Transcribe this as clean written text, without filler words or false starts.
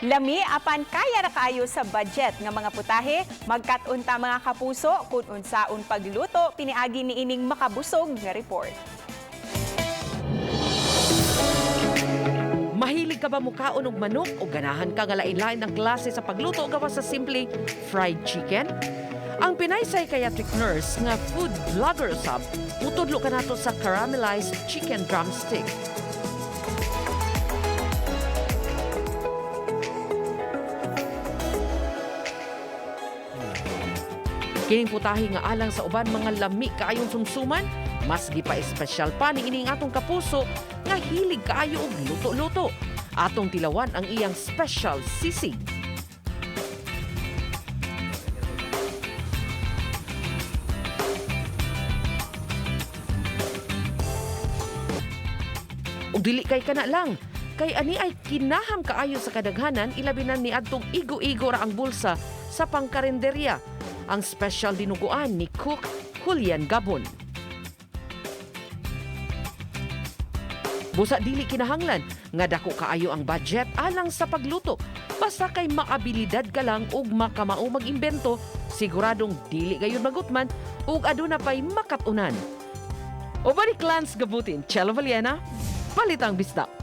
Lami apan kaya ra kaayo sa budget nga mga putahe, magkat-on ta, mga kapuso, kung unsaon pagluto piniagi ni ining makabusog nga report. Mahilig ka ba mukaon og manok o ganahan ka nga lain-lain ang klase sa pagluto gawas sa simple fried chicken? Ang Pinay psychiatric nurse nga food vlogger usab, mutudlo kanato sa caramelized chicken drumstick. Kining putahe nga alang sa uban mga lami kaayong sumsuman, mas gipa-espesyal pa ni ining atong kapuso nga hilig kaayo og luto-luto. Atong tilawan ang iyang special sisig. Ug dili kay kana lang, kay ani ay kinaham kaayo sa kadaghanan, ilabi na ni adtong igo-igo ra ang bulsa sa pangkarinderya. Ang special dinuguan ni Cook Julian Gabon. Busa dili kinahanglan nga dako kaayo ang budget alang sa pagluto. Basta kay maabilidad ka lang ug makamao mag-imbento, siguradong dili gayon magutman ug aduna pay makat-unan. Uban ni Clans Gabutin, Chelo Valiena, Balitang Bisdak.